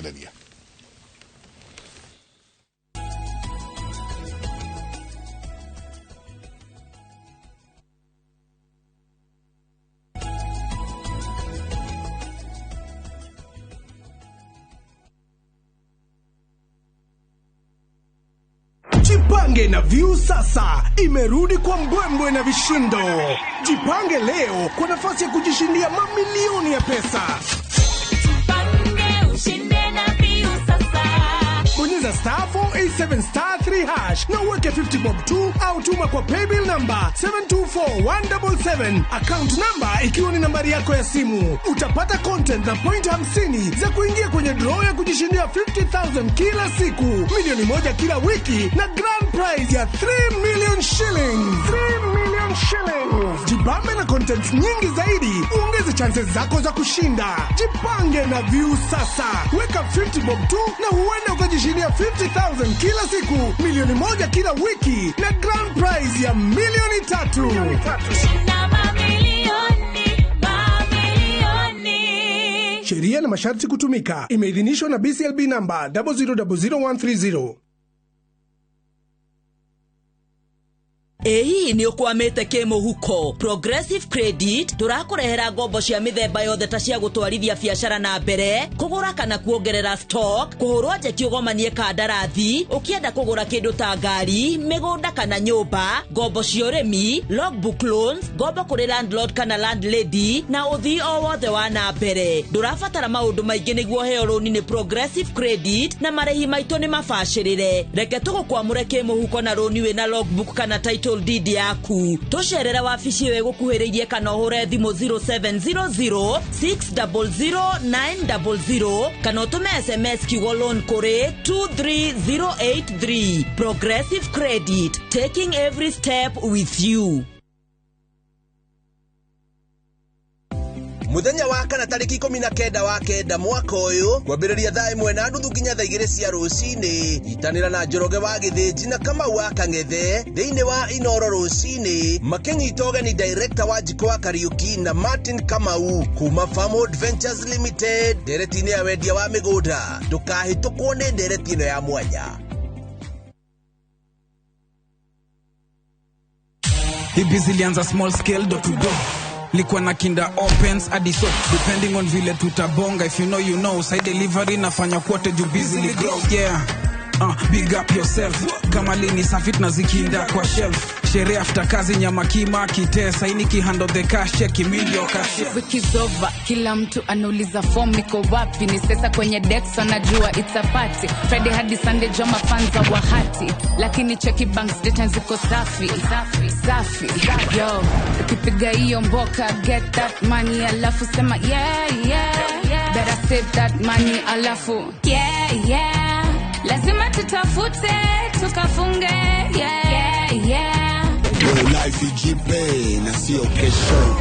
Tũgũcokereria. Jipange na Viusasa imerudi kwa mbwembwe na vishindo. Jipange leo kwa nafasi ya kujishindia mamilioni ya pesa. Jipange ushinde na Viusasa. Bonyeza *487*3# na uweke 50 bob tu au tuma kwa paybill number 724177, account number ikiwa ni nambari yako ya simu. Utapata content na point 50 za kuingia kwenye draw ya kujishindia 50,000 kila siku, 1 milioni kila wiki na grand prize ya 3 million shillings. 3 million shillings. Jibambe na contents nyingi zaidi, uongeze chances zako za kushinda. Jipange na Viusasa, weka 50 bob tu na huenda ukajishindia 50,000 kila siku, 1 milioni kila wiki na grand prize ya 3 milioni. Shinda mamilioni, mamilioni. Sheria na masharti kutumika. Imeidhinishwa na BCLB namba 0000130. Ĩ hihi nĩ ũkwamĩte kĩmũhuko? Progressive Credit tũrakũrehera ngombo cia mĩthemba yothe ta cia gũtwarithia biacara na mbere, kũgũra kana kuongerera stock, kũhũrwo njeki ũgomanie kandarathi, ũkĩenda kũgũra kĩndũ ta ngari, mĩgũnda kana nyũmba, ngombo cia ũrĩmi, logbook loans, ngombo kũrĩ landlord kana landlady na ũthii o wothe wa na mbere. Ndũrabatara maũndũ maingĩ nĩguo heo rũni nĩ Progressive Credit na marĩhi maitũ nĩ mabacĩrĩre. Reke tũgũkwamũre kĩmũhuko na rũni wĩna logbook kana title deed yaku. Tũcerere wabici ĩyo ĩgũkuhĩrĩirie kana ũhũre thimũ 0700 600 900 kana ũtũme SMS kiugo loan kũrĩ 23083. Progressive Credit, taking every step with you. Muthenya wa kana tarĩki 19 wa kenda mwaka ũyũ, kwambĩrĩria thaa 1:30 nginya thaa 2 cia rũcinĩ, nyitanĩra na Njoroge wa Gĩthĩnji na Kamau wa Kang'ethe thĩinĩ wa Inoro rũcinĩ, makĩnyita ũgeni director wa Njiko wa Kariuki na Martin Kamau kuma Farmwood Ventures Limited ndereti-inĩ ya wendia wa mĩgũnda. Ndũkahĩtũkwo nĩ ndereti ĩno ya mwanya. Hivi zilianza small scale, door to door, likuwa na kinda opens hadi so depending on vile tutabonga. If you know, you know. Side delivery nafanya kwote juu busy grow, yeah. Big up yourself kama lini safi tunazikinda kwa shelf, sherehe after kazi, nyama kima kitesa ini kihandle the cash, check million cash. Wiki over, kila mtu anauliza form niko wapi, ni sesa kwenye dex, wanajua it's a party Friday hadi Sunday, joma fans wa hati, lakini cheki bank statements ziko safi safi safi. Yo, ukipiga hiyo mboka, get that money alafu sema yeah, better save that money alafu yeah, lazima tutafute tukafunge, yeah. Leo life ijipe na sio kesho.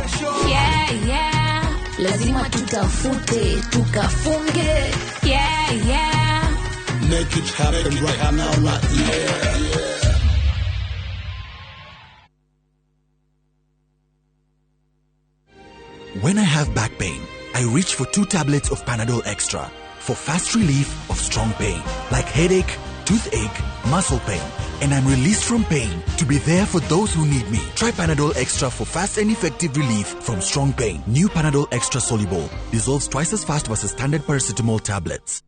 Yeah. Lazima tutafute tukafunge. Yeah. Make it happen right now, right, yeah. When I have back pain, I reach for two tablets of Panadol Extra for fast relief of strong pain, like headache, toothache, muscle pain, and I'm released from pain to be there for those who need me. Try Panadol Extra for fast and effective relief from strong pain. New Panadol Extra Soluble dissolves twice as fast versus standard paracetamol tablets.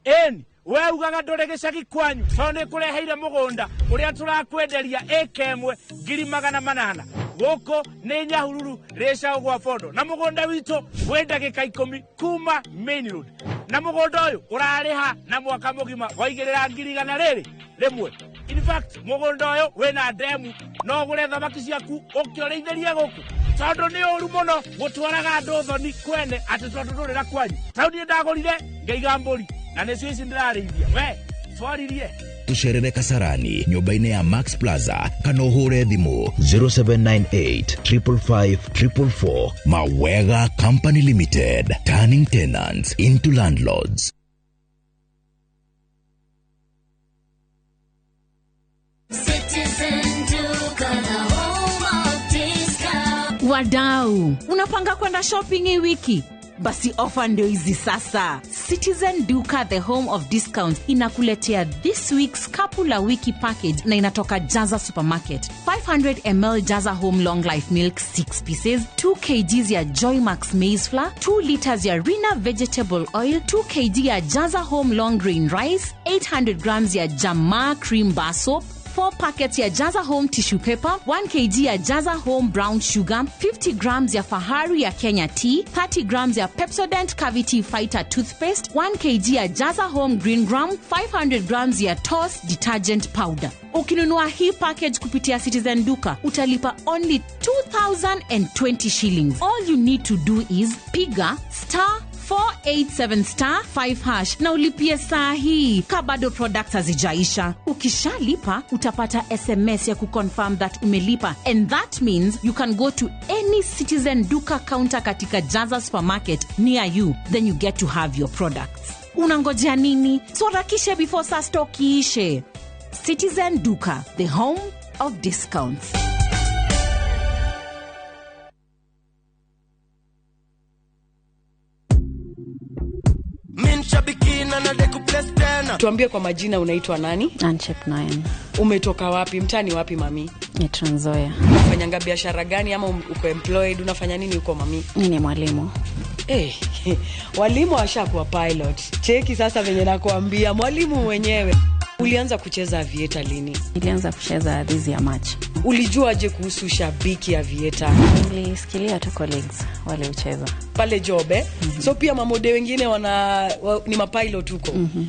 Ĩni we ugaga ndũrĩ gĩcagi kwanyu tondũ nĩ kũreheire mũgũnda ũrĩa tũrakwenderia ĩka ĩmwe 800,000 gũkũ nĩ Nyahururu rĩcaũ gwa Bondo, na mũgũnda witũ wĩ ndagĩka 10 kuma main road, na mũgũnda ũyũ ũrarĩha na mwaka mũgima waigĩrĩra 101,000. In fact, mũgũnda ũyũ wĩna ndemu, no ũgũre thamaki ciaku ũkĩũrĩithĩrie gũkũ, tondũ nĩ ũru mũno gũtwaraga andũ thoni kwene atĩ tondũ ndũrĩ na kwanyu. Tau niĩ ndagũrire ngĩiga mbũri na nĩcio ici ndĩrarĩithia, we twaririe. Tũcerere Kasarani nyũmba-inĩ ya Max Plaza kana ũhũre thimũ 0798 555 444. Mawega Company Limited, turning tenants into landlords. Citizen Duka, the home of discount. Wadau, unapanga kwenda shopping hii wiki? Basi ofa ndio hizi sasa. Citizen Duka, the home of discounts, inakuletea this week's kapu la wiki package na inatoka Jaza Supermarket. 500 ml Jaza Home Long Life Milk 6 pieces, 2 kgs ya Joymax maize flour, 2 liters ya Rina vegetable oil, 2 kg ya Jaza Home Long Grain Rice, 800 grams ya Jamaa cream bar soap, 4 packets ya Jaza Home tissue paper, 1 kg ya Jaza Home brown sugar, 50 grams ya Fahari ya Kenya tea, 30 grams ya Pepsodent Cavity Fighter toothpaste, 1 kg ya Jaza Home green gram, 500 grams ya Toss detergent powder. Ukinunua hii package kupitia Citizen Duka, utalipa only 2020 shillings. All you need to do is piga star 487 star 5 hash na ulipie saa hii ka bado products hazijaisha. Ukishalipa utapata SMS ya kuconfirm that umelipa, and that means you can go to any Citizen Duka counter katika Jaza Supermarket near you, then you get to have your products. Unangojea nini? Sorakishe before saa stock iishe. Citizen Duka, the home of discounts. Tuambie kwa majina, unaitwa nani? Anchep 9. Umetoka wapi? Mtani wapi mami? Ni Trans Nzoia. Unafanyanga biashara gani ama uko employed? Unafanya nini huko mami? Mimi ni mwalimu. Walimu washakuwa pilot. Cheki sasa venye nakuambia, mwalimu mwenyewe. Ulianza kucheza avieta lini? Nilianza kucheza this year March. Ulijuaje kuhusu shabiki avieta? Nilisikilia tu colleagues wale ucheza pale job eh? Mm-hmm. So pia mamode wengine ni mapilot huko. Mm-hmm.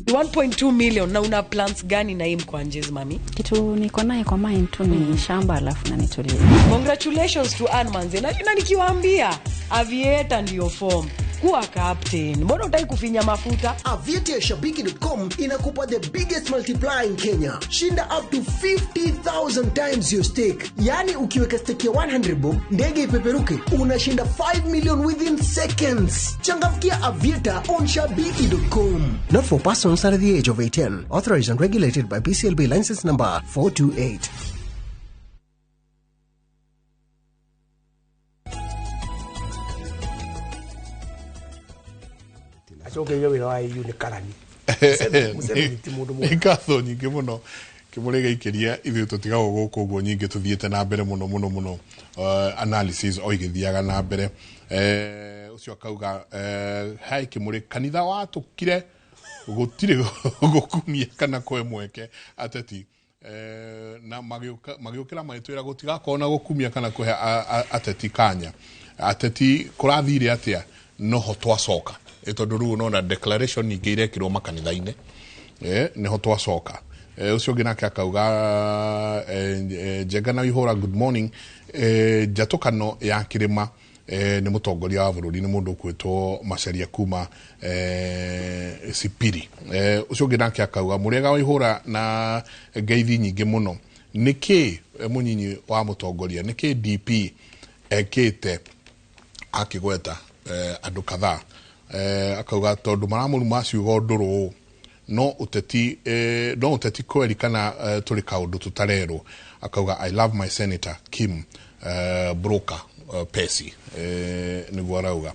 1.2 million. Na una plans gani na hii Mkwanjezi mami? Kitu niko naye kwa mind tu ni shamba alafu na nitulie. Congratulations to Ann Manze. Na nikiwaambia avieta ndio form. Kuwa captain. Mbona hutaki kufinya mafuta? Aviatashabiki.com inakupa the biggest multiplier in Kenya. Shinda up to 50,000 times your stake. Yani ukiweka stake ya 100 bob, ndege ipeperuke, unashinda 5 million within seconds. Changamkia Aviator on shabiki.com. Not for persons under the age of 18. Authorized and regulated by BCLB license number 428. Acokerio wĩra wa EU nĩ karani. Nĩ ngatho nyingĩ mũno kĩmũrĩ gĩikĩria ithuĩ tũtigagwo gũkũ ũguo nyingĩ tũthiĩte na mbere mũno mũno mũno, analysis o igĩthiaga na mbere. Ũcio akauga hai kĩmũrĩ kanitha watũkire gũtirĩ gũkumia kana kwe mweke ateti, na magĩũkĩra magĩtwĩra gũtigakorwo na gũkumia kana kũhe ateti kanya. Ateti kũrathire atĩa? Noho twacoka tondu riu nona declaration nyingĩ irekĩrwo makanitha-inĩ, niho twacoka. Ũcio ũngĩ nake akauga Njenga na Ihũra good morning. Njatũkano ya kĩrĩma nĩ mũtongoria wa bũrũri nĩ mũndũ ũkwĩtwo Macharia kuma Sipiri. Ũcio ũngĩ nake akauga Mũrĩega wa Ihũra na ngeithi nyingĩ mũno, nĩkĩ mũnyinyi wa mũtongoria, nĩkĩ DP ekĩte akĩgweta andũ kadhaa. Akauga tondu maramũruma ciugo ndũrũ no ũteti kweri kana tũrĩ kaũndũ tũtarerwo. Akauga I love my senator Kim Broker Pesi, nĩguo arauga.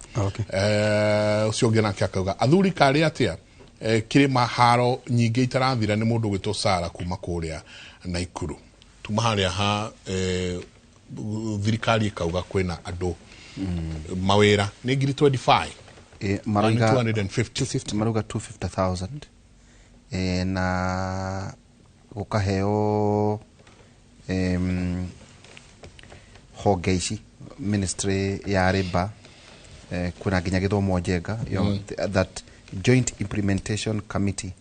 Ũcio ũngĩ nake akauga athuri karĩ atĩa kĩrĩma haro nyingĩ itarathira nĩ mũndũ ũgwĩtwo Sara kuma kũrĩa Naikuru. Tuma harĩa ha thirikari ĩkauga kwĩna andũ mawĩra nĩ ngiri 25. Maruga 250, maruga 250,000 na gukaheo honge ici ministry ya labor, kwina nginya githomo njenga, that joint implementation committee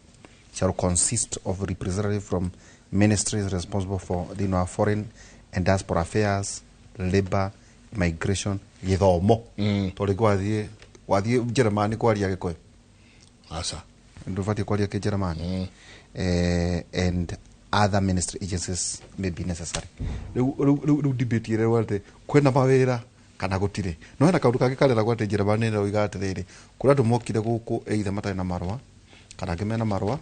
shall consist of representatives from ministries responsible for the foreign and diaspora affairs, labor, migration, githomo. Tori gwathie wathiĩ Jeremani kwaria Gĩkũyũ. Aca. Ndũbatiĩ kwaria Kĩjeremani. And other ministry agencies may be necessary. Rĩu debate ĩrerwo atĩ kwĩna mawĩra kana gũtirĩ. No hena kaũndũ kangĩ kareragwo atĩ Jeremani ĩroiga atĩrĩrĩ, kũrĩ andũ mokire gũkũ either matarĩ na marũa kana angĩ mena marũa,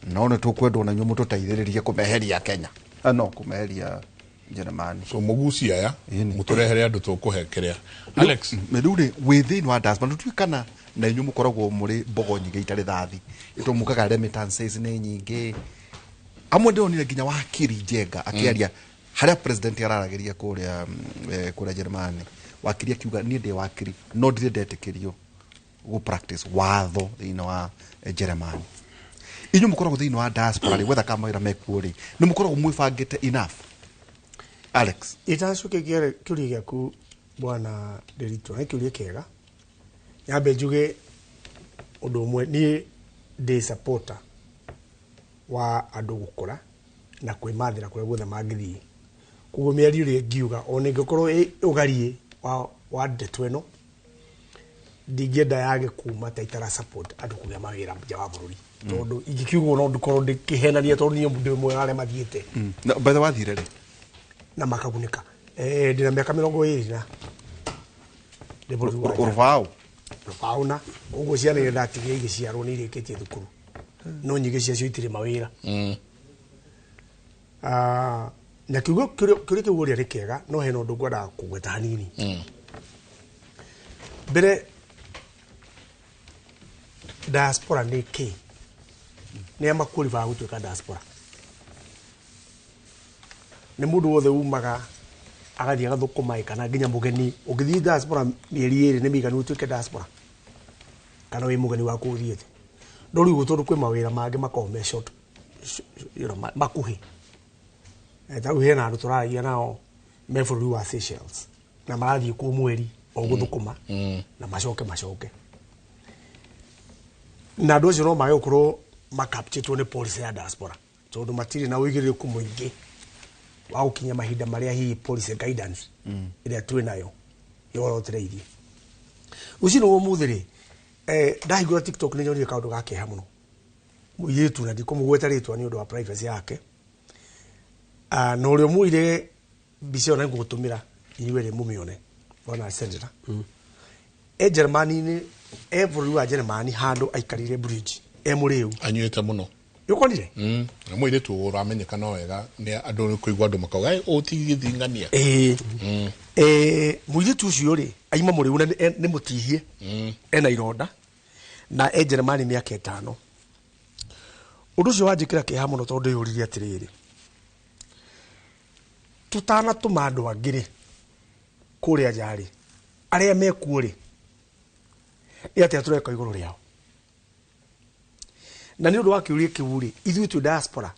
no nĩ tũkwendwo na inyuĩ mũtũteithĩrĩrie kũmeheria Kenya. No kũmeheria Jeremani. So muguci aya muturehere andu tukuhe kiria Alex. Rĩu rĩ wĩ thĩinĩ wa diaspora ndũtuĩkana na inyuĩ mũkoragwo mũrĩ mbogo nyingĩ itarĩ thathi ĩtũ mũkaga remittances nĩ nyingĩ amwe ndĩronire nginya wakiri Njenga akĩaria harĩa president araragĩria kũrĩa kũrĩa Jeremani. Wakiri akiuga niĩ ndĩ wakiri no ndirĩ ndetĩkĩrio gũ practice watho thĩinĩ wa Jeremani. Inyuĩ mũkoragwo thĩinĩ wa diaspora rĩ gwetha kama mawĩra mekuo rĩ nĩ mũkoragwo mwĩbangĩte enough Alex? Itacoke kĩũria gĩaku bwana Nderitu nĩ kĩũria kĩega. Nyambe njuge ũndũ ũmwe, niĩ ndĩ supporter wa andũ gũkũra na kwĩmathĩra kũrĩa guothe mangĩthiĩ. Koguo mĩario ĩrĩa ingiuga ona ĩngĩkorwo ĩ ũgariĩ wa ndeto ĩno, ndingĩenda yage kuma ta itara support andũ kũgĩa mawĩra nja wa bũrũri, tondũ ingĩkiuga no ndikorwo ndĩkĩhenania, tondũ niĩ ndĩ ũmwe wa arĩa mathiĩte. Na by the way wathire rĩ? Na makagunĩka. Ndĩna mĩaka 20 na ndĩ bũrũri wa nja. Rũbaũ. Rũbaũ na ũguo ciana iria ndatigire igĩciarwo nĩ irĩkĩtie thukuru, no nyingĩ ciacio itirĩ mawĩra. Na kiugo kĩũria kĩu ũrĩa nĩ kĩega, no hena ũndũ ngwendaga kũgweta hanini. Mbere, diaspora nĩ kĩ? Nĩ a maqualify gũtuĩka diaspora? Nĩ mũndũ wothe umaga agathiĩ agathũkũma kana nginya mũgeni ũngĩthiĩ diaspora mĩeri 2 nĩ mĩiganu ũtuĩke diaspora, kana wĩ mũgeni wa kũu ũthiĩte? No rĩu tondũ kwĩ mawĩra mangĩ makoragwo me short, makuhĩ. Ta rĩu hena andũ tũraragia nao me bũrũri wa Seychelles na marathiĩ kuo mweri o gũthũkũma na macoke. Na andũ acio no mage gũkorwo makapchĩtwo nĩ policy ya diaspora, tondũ matirĩ na ũigĩrĩrĩku mũingĩ wa gũkinya mahinda marĩa hihi policy guidance ĩrĩa twĩ nayo yorotereirie. Rũcinĩ rwa ũmũthĩ rĩ, ndahingũra TikTok nĩ nyonire kaũndũ ga kĩeha mũno. Mũirĩtu, na ndikũmũgweta rĩtwa nĩ ũndũ wa privacy yake, na ũrĩa ũmũire mbica ĩyo na ngũgũtũmĩra inyuĩ erĩ mũmĩone bwana senator. E Germany-inĩ, e bũrũri wa Germany handũ aikarire bridge e mũrĩu. Anyuĩte mũno. Nĩũkonire? Na mũirĩtu ũramenyeka no wega nĩ andũ kũigua andũ makauga ũtigithingania. Mũirĩtu ũcio rĩ aima mũrĩu na nĩ mũtihie, ena ironda na e Germany mĩaka 5. Ũndũ ũcio wanjĩkĩra kĩeha mũno tondũ ndĩyũririe atĩrĩrĩ, tũtanatũma andũ angĩ rĩ kũrĩa nja rĩ, arĩa mekuo rĩ, nĩ atĩa tũreka igũrũ rĩao? Na nĩ ũndũ wa kĩũria kĩu rĩ, ithuĩ twĩ diaspora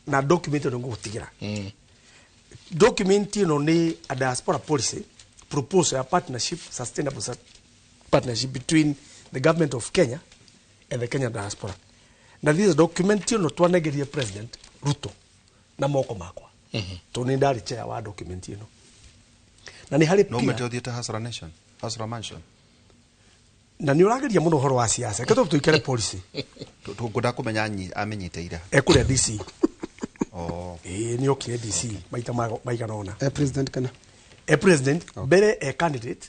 na document ĩno ngũgũtigĩra. Document ĩno nĩ a diaspora policy proposal ya partnership, sustainable partnership between the government of Kenya and the Kenya diaspora. Na this document ĩno twanengerie President Ruto na moko makwa. Tondũ nĩ ndarĩ chair wa document ĩno. Na nĩ harĩ No pia mete ũthiĩte Hasra Nation, Hasra Mansion. Na nĩ ũrageria mũno ũhoro wa siasa. Reke tũikare policy. Tũngwenda kũmenya amenyite ira. Ekũrĩa DC. Oh. Ĩĩ nĩ okire DC maita maigana ũna. E president kana? E president, mbere e candidate.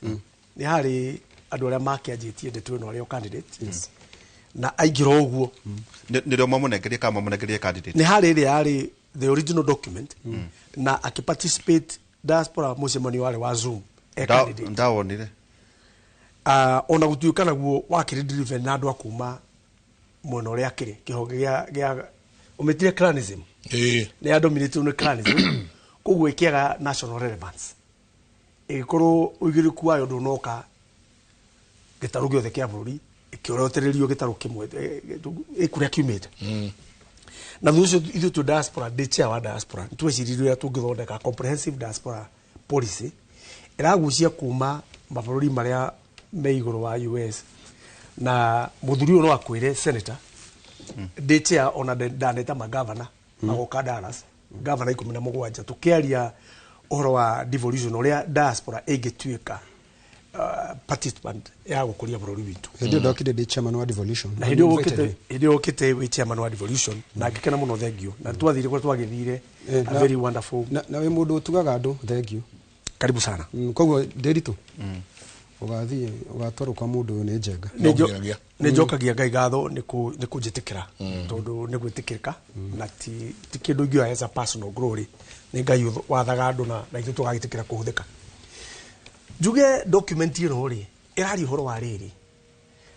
Nĩ harĩ andũ arĩa makĩanjĩtie ndeto ĩno arĩa o candidate. Na aingĩra ũguo. Nĩrĩo mamũnengerie kana mamũnengerie candidate? Nĩ harĩ ĩrĩa yarĩ the original document. Na akĩparticipate diaspora mũcemanio warĩ wa Zoom. E candidate. Ndawonire. Ona gũtuĩka naguo wakĩrĩ driven na andũ a kuma mwena ũrĩa akĩrĩ kĩhonge gĩa ũmĩtire clanism. Nĩ yadominĩtwo nĩ clanism. Koguo ĩkĩaga national relevance. Ĩgĩkorwo ũigĩrĩrĩku wayo ndũnoka gĩtarũ gĩothe kĩa bũrũri, ĩkĩorotererio gĩtarũ kĩmwe, kũrĩa kiumĩte. Na thutha ũcio ithuĩ twĩ diaspora, ndĩ chair wa diaspora, nĩ tweciririe ũrĩa tũngĩthondeka comprehensive diaspora policy ĩragucia kuma mabũrũri marĩa me igũrũ wa US. Na mũthuri ũyũ no akwĩre senator, ndĩ chair ona ndaneta magavana magoka Dallas, gavana 17, tũkĩaria ũhoro wa devolution ũrĩa diaspora ĩngĩtuĩka participant ya gũkũria bũrũri witũ. Hĩndĩ ĩyo ndokire ndĩ chairman wa devolution. Na hĩndĩ ĩyo ũkĩte wĩ chairman wa devolution, na ngĩkena mũno, thank you. Na twathire kũrĩa twagĩthire, a very wonderful. Na wĩ mũndũ ũtugaga andũ, thank you. Karibu sana. Koguo Nderitu, Ũgathiĩ ũgatwarwo kwa mũndũ ũyũ nĩ Njenga. Nĩ njokagia Ngai ngatho nĩ kũnjĩtĩkĩra, tondũ nĩ gwĩtĩkĩrĩka na ti kĩndũ ingĩoya as a personal glory. Nĩ Ngai wathaga andũ na ithuĩ tũgagĩtĩkĩra kũhũthĩka. Njuge document ĩno rĩ ĩraria ũhoro wa rĩrĩ,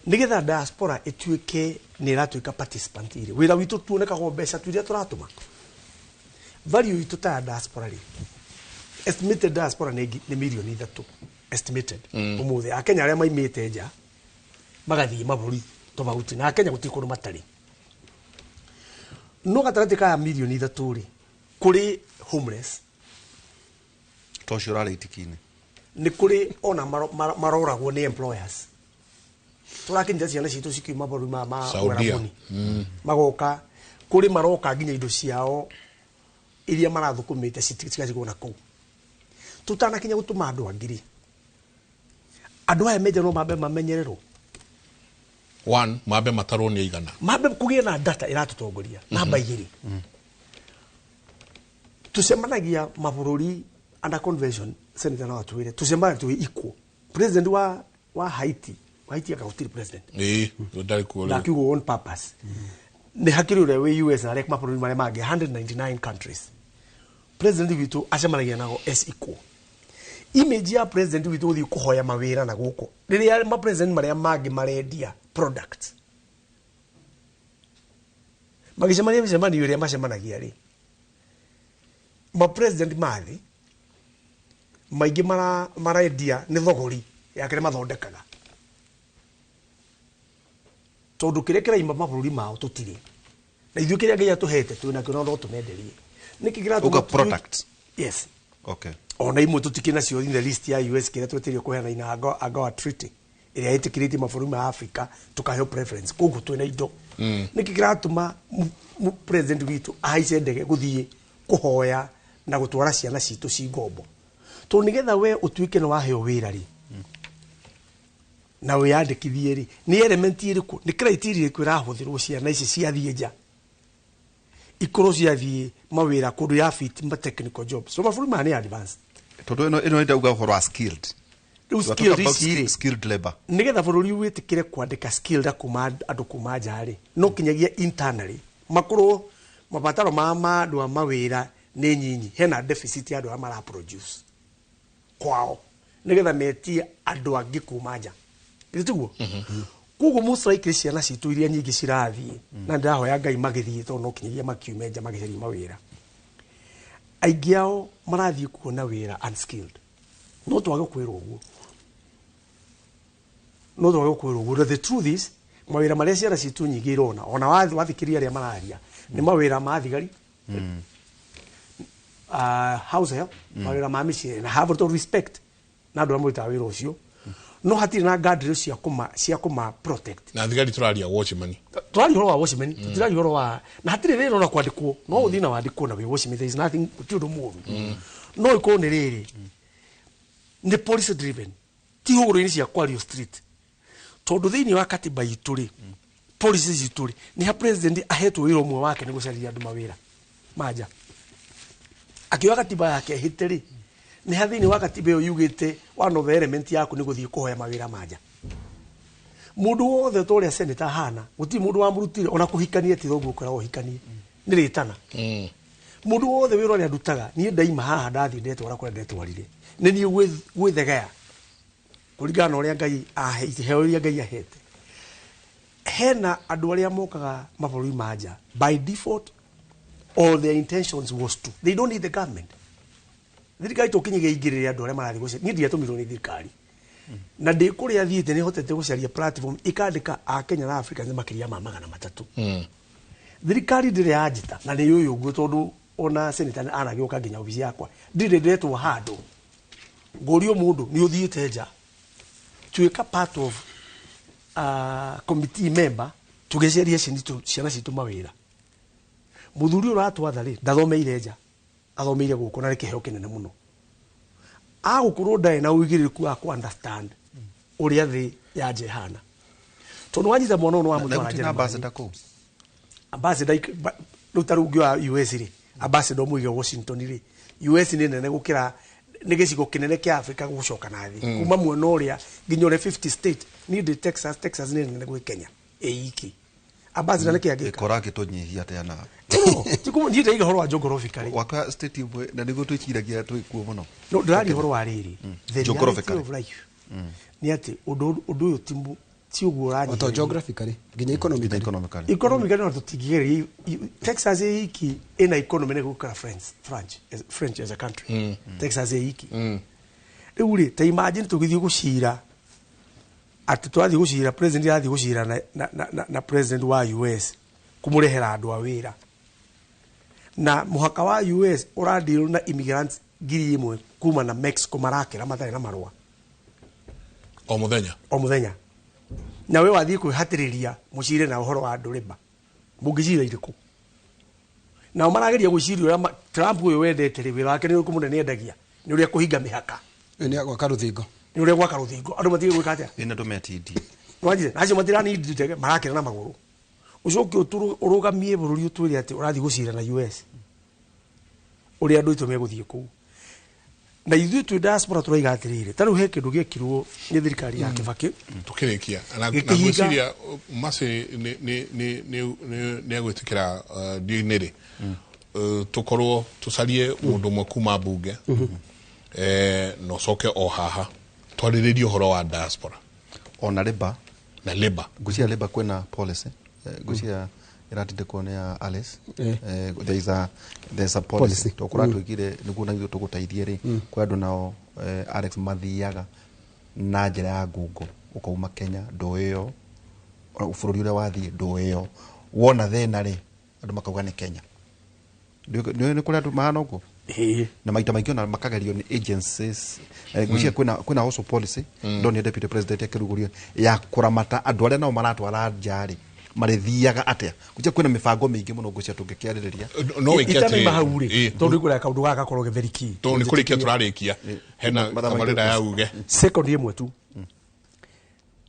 nĩgetha diaspora ĩtuĩke nĩ ĩratuĩka participant rĩ, wĩra witũ tuonekagwo mbeca tu iria tũratũma. Value itũ ta ya diaspora rĩ, estimated diaspora nĩ mirioni 3 estimated. Ũmũthĩ Akenya arĩa maimĩte nja magathiĩ mabũrũri tofauti, na Akenya gũtirĩ kũndũ matarĩ. No gatagatĩ ka mirioni 3 rĩ, kũrĩ homeless. To ũcio ũrarĩ itiki-inĩ. Nĩ kũrĩ ona maroragwo nĩ employers. Tũrakinyĩra ciana citũ cikiuma mabũrũri ma Saudia. Uarabuni. Magoka kũrĩ maroka nginya indo ciao iria marathũkũmĩte cigacigwo na kũu. Tũtanakinya gũtũma andũ angĩ rĩ, andũ aya menja no mambe mamenyererwo. One, mambe matarwo nĩ aigana. Mambe kũgĩe na data ĩratũtongoria. Namba 2, tũcemanagia mabũrũri under convention. Senator no atwĩre tũcemanagia twĩ equal. President wa Haiti, wa Haiti anga gũtirĩ president. Ĩĩ, ndarĩ kuo rĩu. Ndakiugo on purpose. Nĩ hakĩrĩ ũrĩa wĩ US na arĩa mabũrũri marĩa mangĩ 199 countries. President witũ acemanagia nao as equal. Image ya president witũ gũthiĩ kũhoya mawĩra na gũkũ, rĩrĩa ma president marĩa mangĩ marendia product magĩcemania mĩcemanio ĩrĩa macemanagia rĩ, ma president mathi maingĩ marendia nĩ thogori ya kĩrĩa mathondekaga, tondũ kĩrĩa kĩraima mabũrũri mao tũtirĩ na ithuĩ kĩrĩa Ngai atũhete twĩ nakĩo no tũmenderie. Nĩkĩ kĩratũma Uga products. Yes. Okay. Ona imwe tũtikĩ nacio in the list ya US kĩrĩa twetĩirio kũheana ina AGOA treaty ĩrĩa ĩtĩkĩrĩtie mabũrũri ma Africa tũkaheo preference, koguo twĩna indo. Nĩkĩ kĩratũma president witũ ahaice ndege gũthiĩ kũhoya na gũtwara ciana citũ ci ngombo? Tondũ nĩgetha we ũtuĩke nĩ waheo wĩra rĩ, na wĩyandĩkithie rĩ, nĩ element ĩrĩkũ, nĩ criteria ĩrĩkũ ĩrahũthĩrwo ciana ici ciathiĩ nja ikorwo ciathiĩ mawĩra kũndũ ya fit ma technical jobs? So mabũrũri maya nĩ advanced. Tondũ ĩno ĩndauga ũhoro wa skilled. Rĩu We are skilled talking about ici rĩ, skilled labor. Nĩgetha bũrũri wĩtĩkĩre kwandĩka skilled kuma andũ kuma nja rĩ, no kinyagia internally makorwo mabataro ma andũ a mawĩra nĩ nyinyi, hena deficit ya andũ arĩa mara produce kwao, nĩgetha metie andũ angĩ kuma nja. Githĩ tiguo? Koguo most likely ciana citũ iria nyingĩ cirathiĩ, na ndĩrahoya Ngai magĩthiĩ, tondũ no kinyagia makiume nja magĩcaria mawĩra, aingĩ ao marathiĩ kuona wĩra unskilled. No twage kwĩrwo ũguo, no twage kwĩrwo ũguo. The truth is mawĩra marĩa ciana citũ nyingĩ irona, ona wathikĩria arĩa mararia, nĩ mawĩra ma thigari, house help, mawĩra ma mĩciĩ, na have to respect na andũ arĩa marutaga wĩra ũcio, no hatirĩ na guardrails cia kũma protect. Na thigari tũraria watchman. Tũraria ũhoro wa watchman, tũtiraria ũhoro wa na hatirĩ wĩra ona kwandĩkwo, no ũthiĩ na wandĩkwo na wĩ watchman, there is nothing, gũtirĩ ũndũ mũũru. No ĩkorwo nĩ rĩrĩ, nĩ policy driven, ti hũgũrũ-inĩ cia kwario street, tondũ thĩinĩ wa katiba itũ rĩ, policy citũ rĩ, nĩ ha president ahetwo wĩra ũmwe wake nĩ gũcarĩria andũ mawĩra manja. Akĩoya katiba yake hĩte rĩ, nĩ ha thĩinĩ wa katiba ĩyo yugĩte one of the element yaku nĩ gũthiĩ kũhoya mawĩra manja. Mũndũ wothe ta ũrĩa senator ahana, gũtirĩ mũndũ wamũrutire ona kũhikania, ti thoguo ũkoragwo ũhikanie, nĩ rĩtana. Mũndũ wothe wĩra ũrĩa ndutaga, niĩ ndaima haha ndathiĩ ndetwara kũrĩa ndetwarire, nĩ niĩ gwĩthegea kũringana na ũrĩa Ngai aheite, iheo iria Ngai ahete. Hena andũ arĩa mokaga mabũrũri ma nja by default, all their intentions was to, they don't need the government. Thirikari tũkinyagia ingĩrĩre andũ arĩa marathiĩ gũcaria. Niĩ ndiatũmirwo nĩ thirikari, na ndĩ kũrĩa thiĩte nĩ hotete gũcaria platform ikandĩka a Kenya na Africa nĩ makĩria ma 300. Thirikari ndĩrĩ yanjĩta, na nĩ yũĩ ũguo, tondũ ona senator anagĩũka nginya obici yakwa, ndirĩ ndetwo handũ ngũrio mũndũ nĩ ũthiĩte nja, tuĩka part of committee member tũgĩcaria ciana citũ mawĩra. Mũthuri ũratwatha rĩ, ndathomeire nja, athomeire gũkũ, na nĩ kĩheo kĩnene mũno. Agũkorwo ndarĩ na ũigĩrĩrĩku wa kũ understand ũrĩa thĩ ya nja ĩhana, tondũ wanyita mwana ũyũ nĩ wamũtwara Na gũtirĩ na Germany. ambassador kũu? Ambassador rĩu ta rĩu ũngĩoya US rĩ, ambassador ũmũige Washington rĩ, US nĩ nene gũkĩra Nĩ gĩcigo kĩnene kĩa Africa gũcoka na thĩ kuma mwena ũrĩa nginya ũrĩa 50 state. Niĩ ndĩ Texas. Texas nĩ nene gwĩ Kenya ĩiki. Ambassador nĩkĩ angĩka? Ĩkora angĩtũnyihia atĩa na Niĩ ndaiga ũhoro wa geographically. Waka state imwe na nĩguo twĩciragia twĩ kuo mũno. No ndĩraria ũhoro wa rĩrĩ, the reality Geographically. of life nĩ atĩ ũndũ ũyũ ti ũguo Oto ũranyihĩrĩria. Geographically nginya economically. Economically no tũtingĩgeria. Texas ĩiki ĩna economy nĩ gũkĩra French as a country. Texas ĩiki. Rĩu rĩ, ta imagine tũgĩthiĩ gũcira atĩ twathiĩ gũcira, president arathiĩ gũcira na president wa US kũmũrehera andũ a wĩra, na mũhaka wa US ũradeal na immigrants 1,000 kuma na Mexico marakĩra matarĩ na marũa. O muthenya. O muthenya. Na we wathiĩ kwĩhatĩrĩria mũcire na ũhoro wa andũ rĩba mũngĩcira irĩkũ? Nao marageria gwĩciria ũrĩa Trump ũyũ wendete rĩ, wĩra wake nĩ ũrĩkũ mũnene endagia? Nĩ ũrĩa kũhinga mĩhaka. Nĩ gwaka rũthingo. Nĩ ũrĩa gwaka rũthingo andũ matige gwĩka atĩa? Ĩna ndũmetindi. Nĩwanyita? Na acio matiranindi ndege, marakĩra na magũrũ. Ũcoke ũrũgamie bũrũri ũtwĩre atĩ ũrathiĩ gũcira na US ũrĩa andũ aitũ megũthiĩ kũu. Na ithuĩ twĩ diaspora tũraiga atĩrĩrĩ, ta rĩu he kĩndũ gĩekirwo nĩ thirikari ya Kibaki. Tukĩrĩkia na Gĩkĩhinga- ngwĩciria Mercy nĩ egwĩtĩkĩra ndiũ-inĩ rĩ, tũkorwo tũcarie mũndũ ũmwe kuma mbunge, na ũcoke o haha twarĩrĩrie ũhoro wa diaspora. Ona labour. Na labour. Ngwĩciria labour kwĩna policy. Ngwĩciria ĩratindĩkwo nĩ ya Alice. There is a policy Policy. to kũratwĩkire nĩguo na ithuĩ tũgũteithie rĩ. Kwĩ andũ nao, Alex, mathiaga na njĩra ya ngungo, ũkauma Kenya ndũĩ ĩyo bũrũri ũrĩa wathiĩ ndũĩ ĩyo wona thĩna rĩ, andũ makauga nĩ Kenya. Nĩ kũrĩ andũ mahana ũguo na maita maingĩ ona makagerio nĩ agencies. Ngwĩciria kwĩna also policy ndonire deputy president akĩrugũria ya kũramata andũ arĩa nao maratwara nja rĩ, marĩthiaga atĩa. Ngwĩciria kwĩna mĩbango mĩingĩ mũno ngwĩciria tũngĩkĩarĩrĩria. No wĩke Itanaima atĩrĩrĩ, hau rĩ, tondũ ikũrĩa kaũndũ gaka gakorwo ge very key. Tondũ nĩ kũrĩkia tũrarĩkia, hena tabarĩra ya uge. Second ĩmwe tu.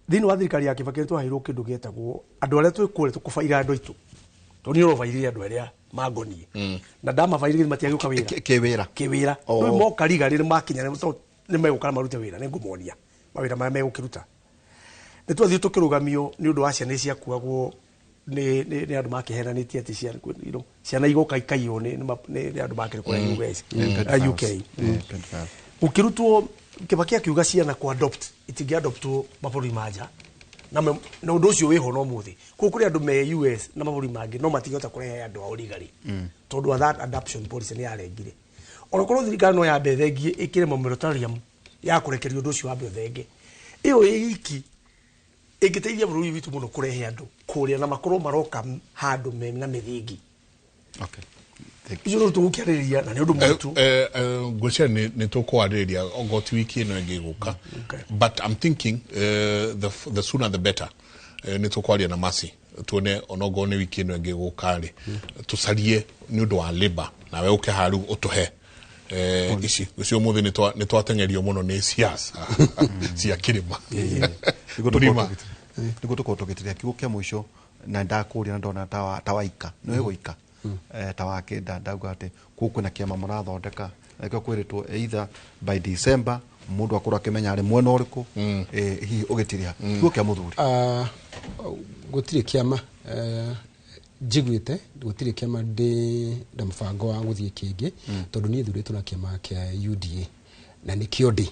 Thĩinĩ wa thirikari ya Kibaki nĩ twaheirwo kĩndũ gĩetagwo andũ arĩa twĩ kũrĩa tũkũbaira andũ aitũ, tondũ niĩ ũrobairire andũ arĩa mangoniĩ na ndamabairire matiagĩũka wĩra. Kĩwĩra. Kĩwĩra. Oh. Rĩu moka riga rĩrĩ makinya nĩ megũka na marute wĩra, nĩ ngũmonia mawĩra marĩa megũkĩruta. Nĩ twathiĩ tũkĩrũgamio nĩ ũndũ wa ciana ciakuagwo nĩ andũ makĩhenanĩtie atĩ ciana, ciana igoka ikaiywo nĩ andũ makĩrĩ kũrĩa US, UK. Gũkĩrutwo Kibaki akiuga ciana kũ adopt itingĩadoptwo mabũrũri ma nja, na ũndũ ũcio wĩho no mũthĩ kũu kũrĩ andũ me US na mabũrũri mangĩ no matingĩhota kũrehe andũ ao legally tondũ wa that adoption policy nĩ yarengire. Ona korwo thirikari no yambe thengie ĩkĩre moratorium ya kũrekeria ũndũ ũcio wambe ũthenge, ĩyo ĩiki ĩngĩteithia bũrũri witũ mũno kũrehe andũ kũrĩa na makorwo maroka handũ me na mĩthingi. Icio no tũgũkĩarĩrĩria na nĩ ũndũ mũritũ. Ngwĩciria nĩ tũkwarĩrĩria ongoti ti wiki ĩno ĩngĩ ĩgũka, but I'm thinking the sooner the better. Nĩ tũkwaria na Mercy tuone onokorwo nĩ wiki ĩno ĩngĩ ĩgũka rĩ, tũcarie nĩ ũndũ wa labour nawe ũke haha rĩu ũtũhe ici icio. Ũmũthĩ nĩ twateng'erio mũno nĩ siasa cia kĩrĩma. Mũrima. Nĩguo tũkorwo tũgĩtĩria kiugo kĩa mũico na ndakũria na ndona ta waika nĩwe gũika ta wakĩnda ndauga atĩ kũu kwĩna kĩama mũrathondeka na nĩkĩo kwĩrĩtwo either by December mũndũ akorwo akĩmenya arĩ mwena ũrĩkũ, hihi ũgĩtiriha kiugo kĩa mũthuri. Ah, gũtirĩ kĩama, njiguĩte gũtirĩ kĩama ndĩ na mũbango wa gũthiĩ kĩngĩ, tondũ niĩ thurĩtwo na kĩama kĩa UDA na nĩkĩo ndĩ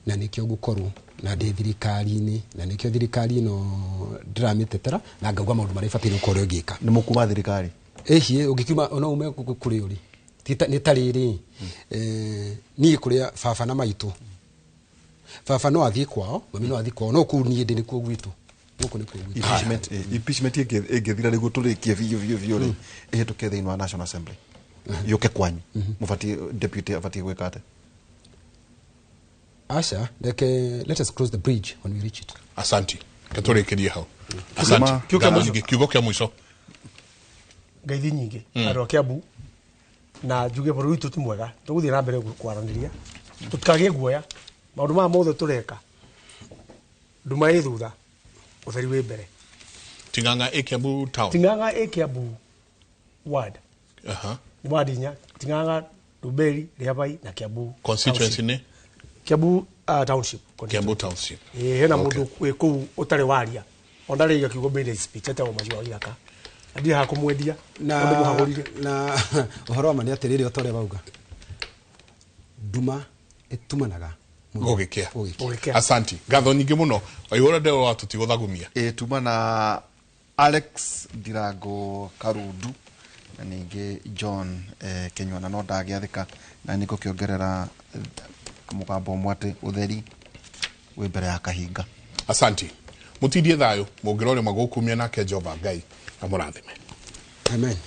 na nĩkĩo ngũkorwo na ndĩ thirikari-inĩ na nĩkĩo thirikari ĩno ndĩramĩtetera na ngauga maũndũ marĩa ĩbataire gũkorwo ĩgĩka. Nĩ mũkuma thirikari? Ĩhiĩ ũngĩkiuma no ume kũrĩ ũrĩ. Nĩ ta rĩrĩ, niĩ kũrĩa baba na maitũ, baba no athiĩ kwao, mami no athiĩ kwao, no kũu niĩ ndĩ nĩkuo gwitũ, gũkũ nĩkuo gwitũ. Impeachment ĩngĩthira nĩguo tũrĩkie biũ biũ biũ rĩ, ĩhĩtũke thĩinĩ wa National Assembly yũke kwanyu, mũbatiĩ deputy abatiĩ gwĩka atĩa? Aca, reke, let us cross the bridge when we reach it. Asanti, ketũrĩkĩrie hau. Asante. Kiugo kĩa Ngatho mũico. nyingĩ. Kiugo kĩa mũico. Ngeithi nyingĩ andũ a Kiambu, na njuge bũrũri witũ ti mwega, tũgũthiĩ na mbere kwaranĩria, tũtikagĩe guoya. Maũndũ maya mothe tũreka, nduma ĩ thutha, ũtheri wĩ mbere. Ting'ang'a ĩ Kiambu town? Ting'ang'a ĩ Kiambu ward. Aha. Nĩ ward inya: Ting'ang'a Ndumberi, Riabai na Kiambu Constituency nĩ? Kiambu township. Kiambu township. Ĩĩ, hena mũndũ wĩ kũu ũtarĩ waria, ona ndarĩ kiugo maiden speech, etagwo Maciwa wa Gĩthaka, na ndirĩ haha kũmwendia. Na tondũ mũhagũrire. Na ũhoro wa ma nĩ atĩrĩrĩ, o ta ũrĩa bauga, nduma ĩtumanaga gũgĩkĩa. Gũgĩkĩa. Asanti, ngatho nyingĩ mũno. Waihũra ndeo wa tũtigũthagumia. Ĩ, tuma na Alex Ndirango Karundu na ningĩ John Kenyua, na no ndagĩathĩka na nĩ ngũkĩongerera mũgambo ũmwe atĩ ũtheri wĩ mbere ya kahinga. Asanti, mũtindie thayũ, mũngĩrore magũkumia nake Jehova Ngai amũrathime. Amen.